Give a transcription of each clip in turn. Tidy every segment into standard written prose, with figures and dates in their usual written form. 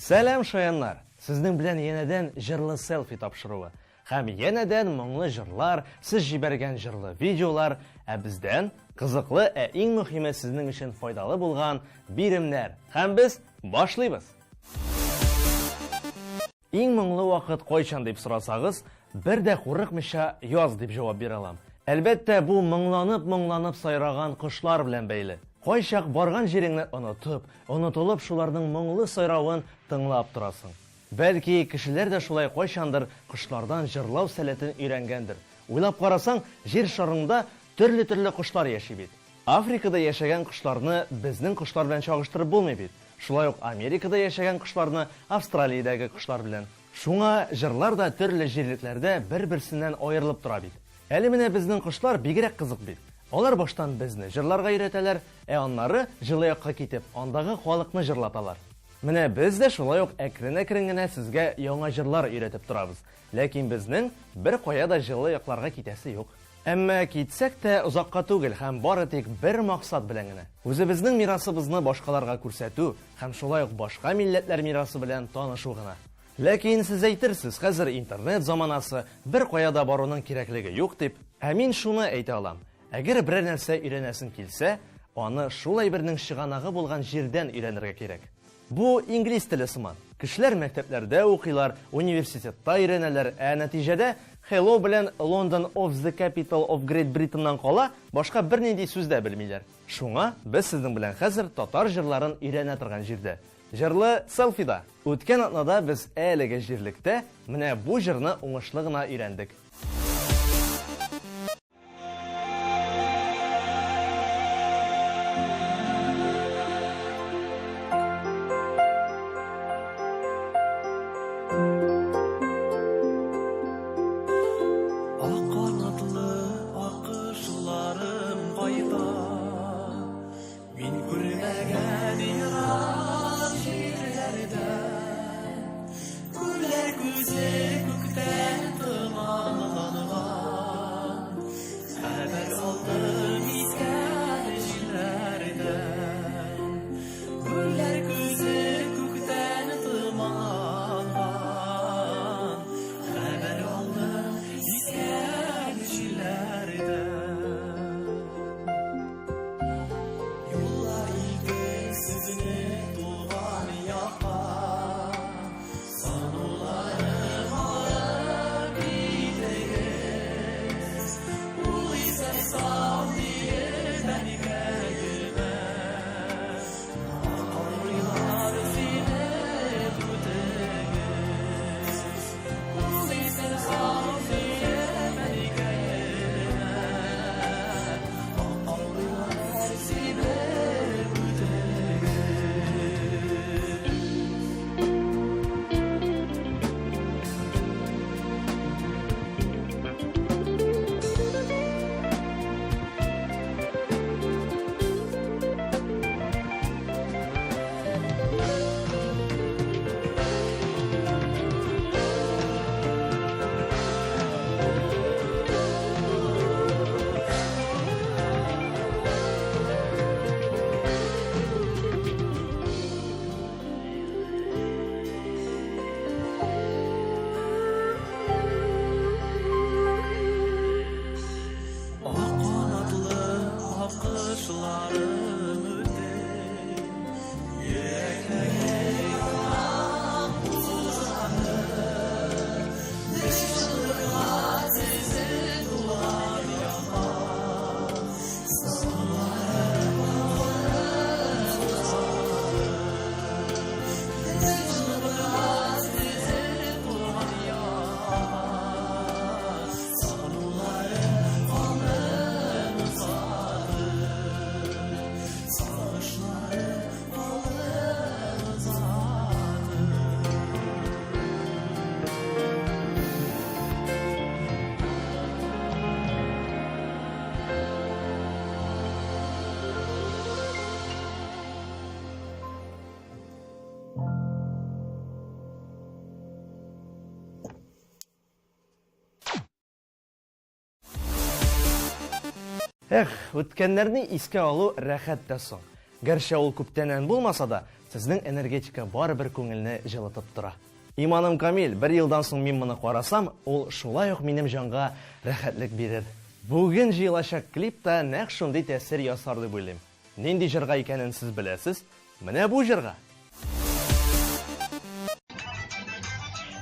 Сәлам, шаяннар! Сезнең белән янәдән җырлы селфи тапшыруы. Һәм янәдән моңлы җырлар, сез җибәргән җырлы видеолар, ә бездән кызыклы, ә иң мөхиме сезнең өчен файдалы булган биремнәр. Һәм без башлыйбыз! Иң моңлы вакыт кайчан дип сорасагыз, бер дә курыкмыйча яз дип җавап бирә алам. Әлбәттә, бу моңланып-моңланып сайраган кошлар белән бәйле. Кайчак барган җиреңне онытып, Онытылып шуларның моңлы сайравын тыңлап торасың. Бәлки, кешеләр дә шулай кайчандыр кошлардан җырлау сәләтен өйрәнгәндер. Уйлап карасаң, Җир шарында төрле-төрле кошлар яши бит. Африкада яшәгән кошларны безнең кошлар белән чагыштырып булмый бит. Шулай ук Америкада яшәгән кошларны Австралиядәге кошлар белән. Шуңа җырлар да төрле җирлекләрдә бер-берсеннән аерылып тора бит. Әле менә безнең кошлар бигрәк кызык бит. Алар баштан безне җырларга өйрәтәләр, ә аннары җылы якка китеп, андагы халыкны җырлаталар. Менә без дә шулай ук әкрен-әкрен генә сезгә яңа җырлар өйрәтеп торабыз. Ләкин безнең беркая да җылы якларга китәсе юк. Әмма китсәк тә озакка түгел һәм бары тик бер максат белән генә. Үзебезнең мирасыбызны башкаларга күрсәтү һәм шулай ук башка милләтләр мирасы белән танышу гына. Ләкин сез әйтерсез, хәзер интернет заманасы, беркая да баруның кирәклеге юк дип. Ә мин шуны әйтә алам, әгәр берәр нәрсә өйрәнәсең килсә, аны шул әйбернең чыганагы булган җирдән өйрәнергә кирәк. Бу инглиз теле сыман. Кешеләр мәктәпләрдә укыйлар, университетта өйрәнәләр, ә нәтиҗәдә Hello белән London of the Capital of Great Britainнан кала башка бернинди сүз дә белмиләр. Шуңа без сезнең белән хәзер татар җырларын өйрәнә торган җирдә. Җырлы селфида. Үткән атнада без әлеге җирлектә менә бу җырны уңышлы гына өйрәндек. Мин күрмәгән ерак җирләрдән Күлләр күзе күктән томанланган Хәбәр алдым искән җилләрдән Күлләр күзе күктән томанланган Хәбәр алдым искән җилләрдән. Юллар илтер сезне туган якка, Сануларым алып китегез. Ул исән-сау диеп әнкәемә, Акыллылар сибеп үтегез. Ул исән-сау диеп әнкәемә, Ак канатлы аккошларым үтте, йөрәкләргә ялан узганы. Эх, үткәннәрне искә алу рәхәт тә соң. Гәрчә ул күптәннән булмаса да, сезнең энергетика барыбер күңелне җылытып тора. Иманым камил, бер елдан соң мин моны карасам, ул шулай ук минем җанга рәхәтлек бирер. Бүген җыелачак клип та нәкъ шундый тәэсир ясар дип уйлыйм. Нинди җырга икәнен сез беләсез, менә бу җырга!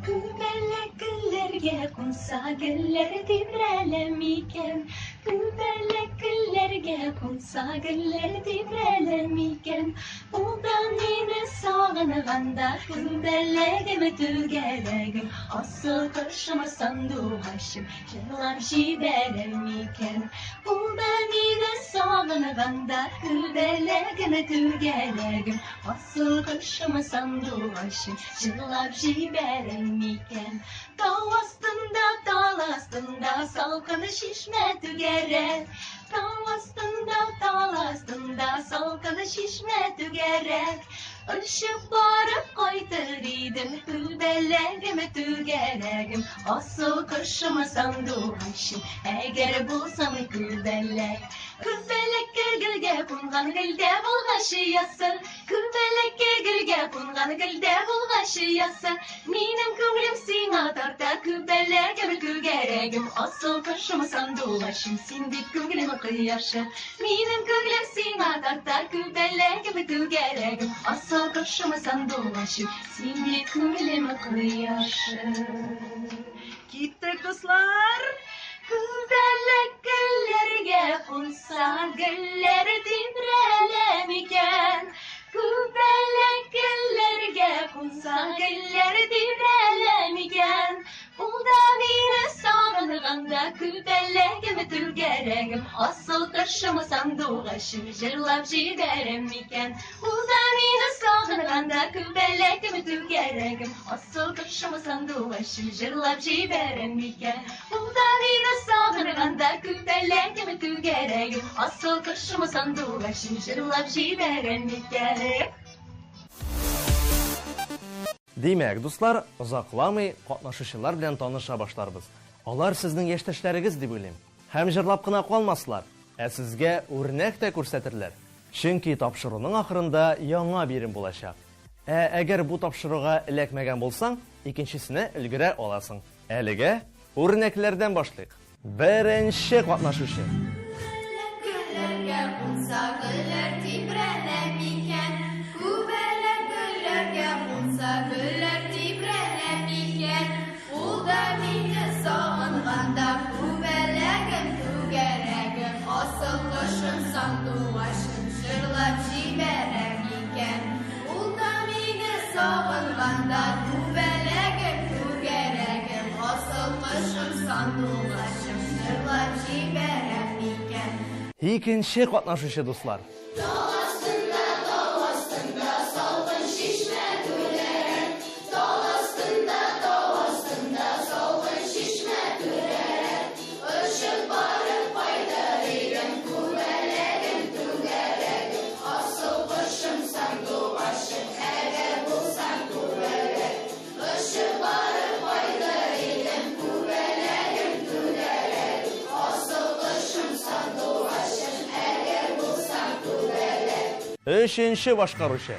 Күбәләк гөлләргә кунса, гөлләр тибрәлә микән? Күбәләк гөлләргә кунса, гөлләр тибрәлә микән? Ул да мине сагынганда, күбәләгем, түгәрәгем, асыл кошым, сандугачым, җырлап җибәрә микән? Ул да мине сагынганда, күбәләгем, түгәрәгем, Асыл кошым, сандугачым, җырлап җибәрәм микән? Тау астында, тал астында, салкын чишмә түгәрәк. Тау астында, тал астында, салкын чишмә түгәрәк. Очып барып кайтыр идем, күбәләгем, түгәрәгем, асыл кошым, сандугачым, әгәр булсам күбәләк. Күбәләккә гөлгә кунган гөлдә булгач оясы, Күбәләккә гөлгә кунган гөлдә булгач оясы, Минем күңелем сиңа тарта, күбәләгем, күгәрәгем, Асыл кошым, сандугачым, син бит күңелем кояшы. Минем күңелем сиңа тарта, күбәләгем, күгәрәгем, Асыл кошым, сандугачым, син бит күңелем кояшы. Киттек, дуслар! Күбәләк гөлләргә кунса, гөлләр тибрәлә микән? Күбәләк гөлләргә кунса, гөлләр тибрәлә микән? Ул да мине сагынганда, күбәләгем, түгәрәгем, асыл кошым, сандугачым, җырлап җибәрәм микән? Ул да мине сагынганда, күбәләгем, түгәрәгем, асыл кошым, сандугачым, җырлап җибәрәм микән? Ул да мине сагынганда, күбәләгем, түгәрәгем, асыл кошым, сандугачым, җырлап җибәрәм микән? Димәк, дуслар, озакламый катнашучылар белән таныша башларбыз. Алар сезнең яшьтәшләрегез дип уйлыйм. Һәм җырлап кына калмаслар, ә сезгә үрнәк тә күрсәтерләр. Чөнки тапшыруның ахырында яңа бирем булачак. Ә әгәр бу тапшыруга эләкмәгән булсаң, икенчесенә өлгерә аласың. Әлегә үрнәкләрдән башлыйк. Беренче катнашучы. Гөлләргә кунса, гөлләр тибрәнә микән? Күбәләк гөлләргә кунса, гөлләр тибрәнә микән? Ул да мине сагынганда, күбәләгем, түгәрәгем, асыл кошым, сандугачым, җырлап җибәрә микән? Ул да мине сагынганда, күбәләгем, түгәрәгем, асыл кошым, сандугачым, җырлап җибәрә микән? Икенче катнашучы, дуслар. Өченче башкаручы.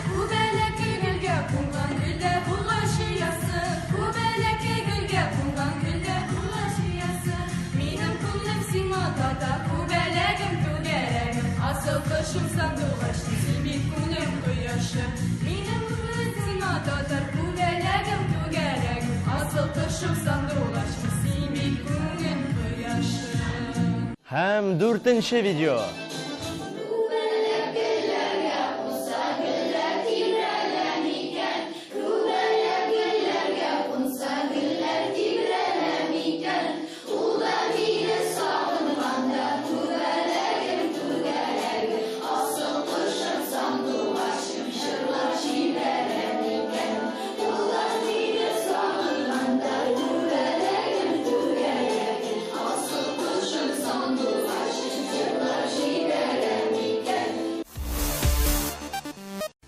Күбәләк гөлгә кунган гөлдә булгач оясы, Күбәләк гөлгә кунган гөлдә булгач оясы, Минем күңелем сиңа тарта, күбәләгем, түгәрәгем, Асыл кошым, сандугачым, син бит күңелем кояшы. Минем күңелем сиңа тарта, күбәләгем, түгәрәгем, Асыл кошым, сандугачым, син бит күңелем кояшы. Һәм дүртенче видео.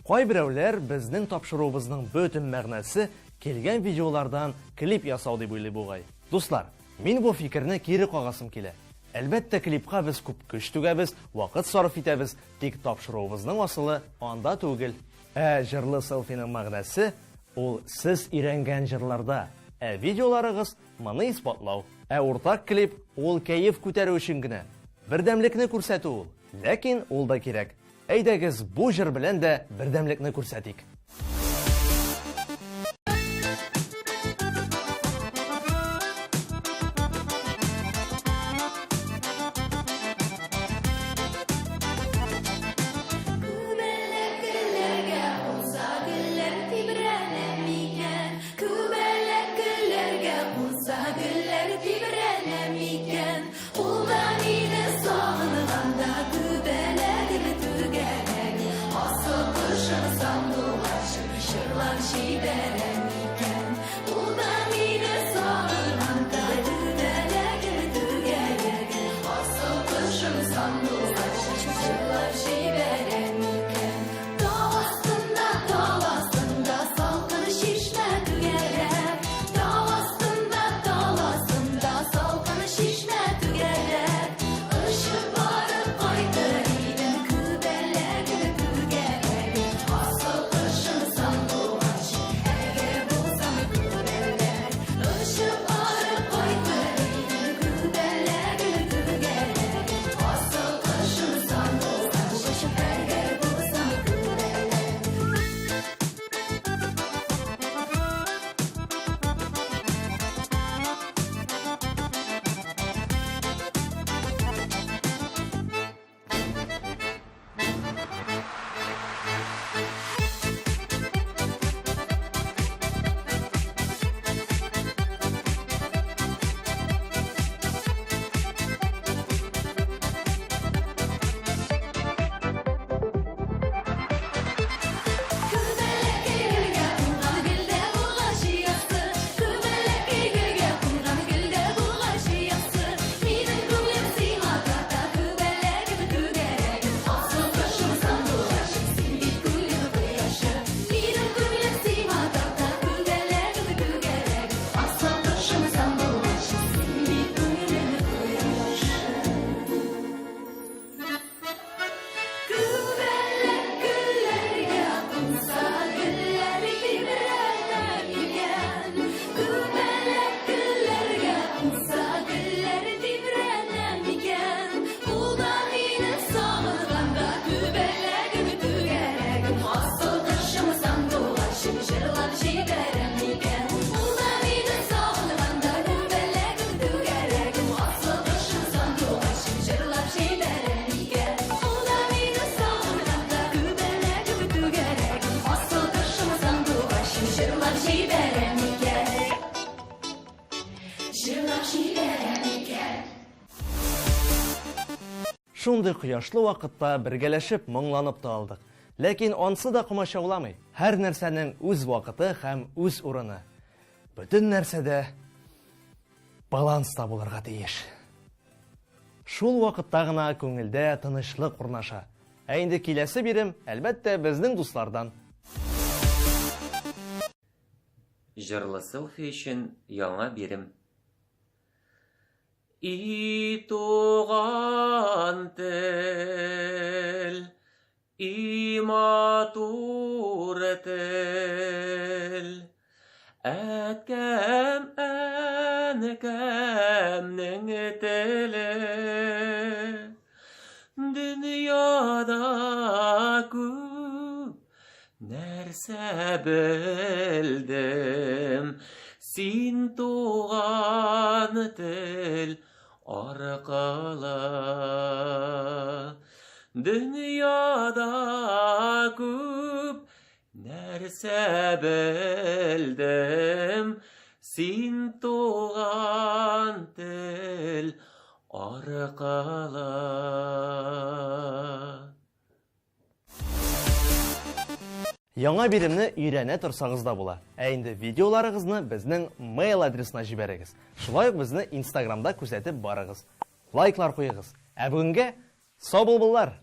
Кайберәүләр безнең тапшыруыбызның бөтен мәгънәсе килгән видеолардан клип ясау дип уйлый бугай. Дуслар, мин бу фикерне кире кагасым килә. Әлбәттә, клипка без күп көч түгәбез, вакыт сарыф итәбез, тик тапшыруыбызның асылы анда түгел. Ә җырлы селфиның мәгънәсе ул сез өйрәнгән җырларда, ә видеоларыгыз моны исбатлау. Ә уртак клип ул кәеф күтәрү өчен генә. Бердәмлекне күрсәтү ул. Ләкин ул да кирәк. Әйдәгез, бу җыр белән дә бердәмлекне күрсәтик. Шундый кояшлы вакытта бергәләшеп моңланып та алдык. Ләкин ансы да комачауламый. Һәр нәрсәнең үз вакыты һәм үз урыны. Бөтен нәрсәдә баланста булырга тиеш. Шул вакытта гына күңелдә тынычлык урнаша. Ә инде киләсе бирем, әлбәттә, безнең дуслардан. Җырлы селфи өчен яңа бирем. И туган тел, и матур тел, Әткәм, әнкәмнең теле, Дөньяда күп Нәрсә белдем син туган тел аркылы? Дөньяда күп нәрсә белдем син туган тел аркылы. Яңа биремне өйрәнә торсагыз да була. Ә инде видеоларыгызны безнең mail адресына җибәрегез. Шулай ук безне Инстаграмда күзәтеп барыгыз. Лайклар куегыз. Ә бүгенгә сау булбыллар!